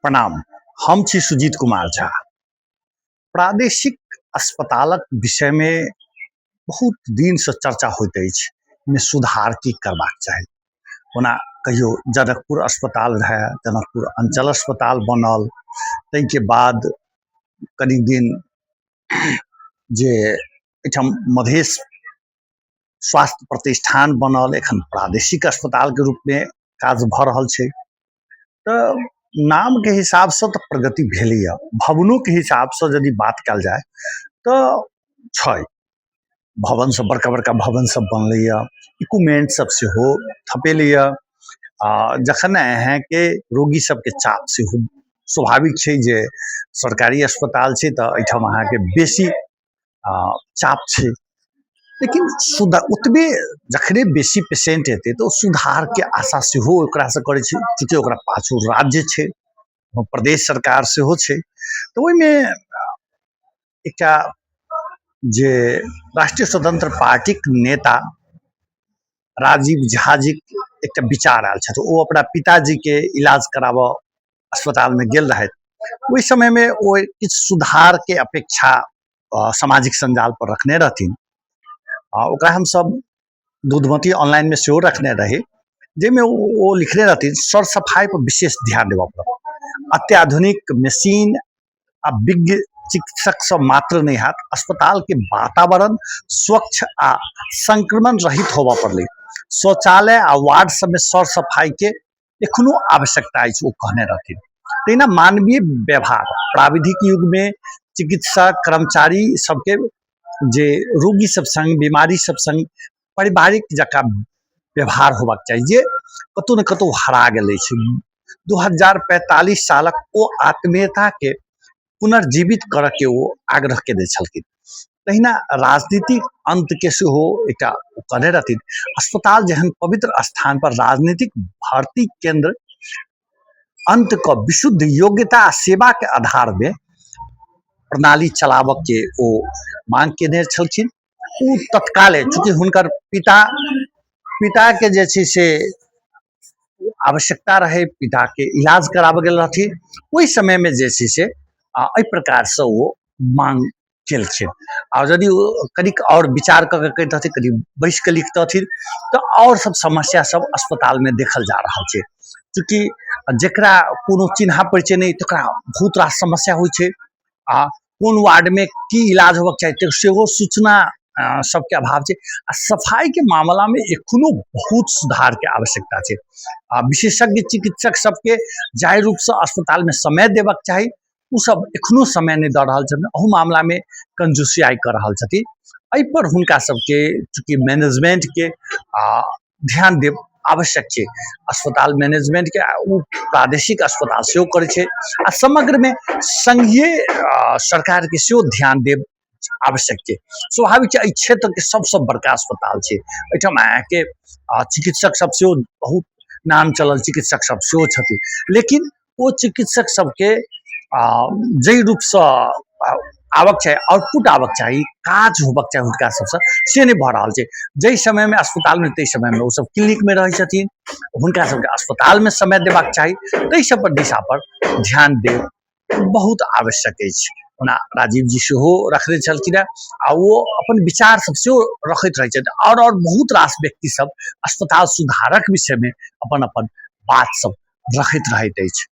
प्रणाम, हम छी सुजीत कुमार झा। प्रादेशिक अस्पतालक विषयमे बहुत दिनसँ चर्चा होइत अछि, एहिमे सुधार की करबाक चाही। ओना कहियो जनकपुर अस्पताल रहए, जनकपुर अञ्चल अस्पताल बनल, ताहिके बाद कनि दिन जे एहिठाम मधेश स्वास्थ्य प्रतिष्ठान बनल, एखन प्रादेशिक अस्पतालके रूपमे काज भऽ रहल छै। तऽ नामके हिसाबसँ तऽ प्रगति भेलैए, भवनोके हिसाबसँ यदि बात कयल जाय तऽ छै, भवन सब बड़का बड़का भवन सब बनलैए, इक्विपमेंट सब सेहो थपेलैए। आ जखन अहाँके रोगी सबके चाप सेहो स्वाभाविक छै जे सरकारी अस्पताल छै तऽ एहिठाम अहाँके बेसी चाप छै, लेकिन ओतबे जखने बेसी पेशेंट हेतै तऽ ओ सुधारके आशा सेहो ओकरासँ करै छै। चूँकि ओकरा पाछू राज्य छै, प्रदेश सरकार सेहो छै, तऽ ओहिमे एकटा जे राष्ट्रीय स्वतंत्र पार्टीक नेता राजीव झा जी एकटा विचार आयल छथि। ओ अपना पिताजीके इलाज कराबऽ अस्पतालमे गेल रहथि। ओहि समयमे ओ किछु सुधारके अपेक्षा सामाजिक सञ्जाल पर रखने रहथिन आ ओकरा हमसब दूधमती ऑनलाइनमे सेहो रखने रही, जाहिमे ओ लिखने रहथिन, सर सफाइ पर विशेष ध्यान देबऽ पड़त, अत्याधुनिक मशीन आ विज्ञ चिकित्सक सब मात्र नहि हैत, अस्पतालके वातावरण स्वच्छ आ संक्रमण रहित होबऽ पड़लै, शौचालय आ वार्ड सबमे सर सफाइके एखनो आवश्यकता अछि, ओ कहने रहथिन। तहिना मानवीय व्यवहार, प्राविधिक युगमे चिकित्सक कर्मचारी सबके जे रोगी सब संग, बीमारी सब संग पारिवारिक जकाँ व्यवहार होबाक चाही, जे कतहु ने कतहु हरा गेल अछि। 2045 सालक ओ आत्मीयताके पुनर्जीवित करऽके ओ आग्रह केने छलखिन। तहिना राजनीतिक अन्तके सेहो एकटा ओ कहने रहथिन, अस्पताल जेहन पवित्र स्थान पर राजनीतिक भर्ती केन्द्र अन्त कऽ विशुद्ध योग्यता आ सेवाके आधारमे प्रणाली चलाबऽके ओ मांग केने छलखिन। ओ तत्काले चूँकि हुनकर पिताके जे छै से आवश्यकता रहै, पिताके इलाज कराबऽ गेल रहथिन, ओहि समयमे जे छै से एहि प्रकारसँ ओ मांग केलखिन। आ यदि ओ कनिक आओर विचार कऽ के कहितथिन, कनि बैसि कऽ लिखतथिन तऽ आओर सब समस्या सब अस्पतालमे देखल जा रहल छै। चूँकि जकरा कोनो चिन्हा परिचय नहि, तकरा बहुत रास समस्या होइ छै आ कोन वार्डमे की इलाज होबक चाही तऽ सेहो सूचना सबके अभाव छै। आ सफाइके मामलामे एखनो बहुत सुधारके आवश्यकता छै आ विशेषज्ञ चिकित्सक सबके जाहि रूपसँ अस्पतालमे समय देबक चाही, ओ सब एखनो समय नहि दऽ रहल छथिन। अहू मामलामे कंजूसियाइ कऽ रहल छथिन। एहिपर हुनका सबके चूँकि मैनेजमेंटके ध्यान देब आवश्यक छै, अस्पताल मैनेजमेंटके, आ ओ प्रादेशिक अस्पताल सेहो करै छै, आ समग्रमे संघीय सरकारके सेहो ध्यान देब आवश्यक छै। स्वाभाविक छै, एहि क्षेत्रके सबसँ बड़का अस्पताल छै, एहिठाम अहाँके चिकित्सक सब सेहो बहुत नाम चलल चिकित्सक सब सेहो छथिन, लेकिन ओ चिकित्सक सबके जाहि रूपसँ आबक चाही, आउटपुट आबक चाही, काज होबक चाही हुनका सबसँ, से नहि भऽ रहल छै। जाहि समयमे अस्पतालमे, ताहि समयमे ओसब क्लिनिकमे रहै छथिन। हुनका सबके अस्पतालमे समय देबाक चाही। ताहि सब पर दिशा पर ध्यान देब बहुत आवश्यक अछि। ओना राजीव जी सेहो रखने छलखिन हेँ आ ओ अपन विचार सब सेहो रखैत रहै छथि। आओर बहुत रास व्यक्ति सब अस्पताल सुधारक विषयमे अपन अपन बात सब रखैत रहैत अछि।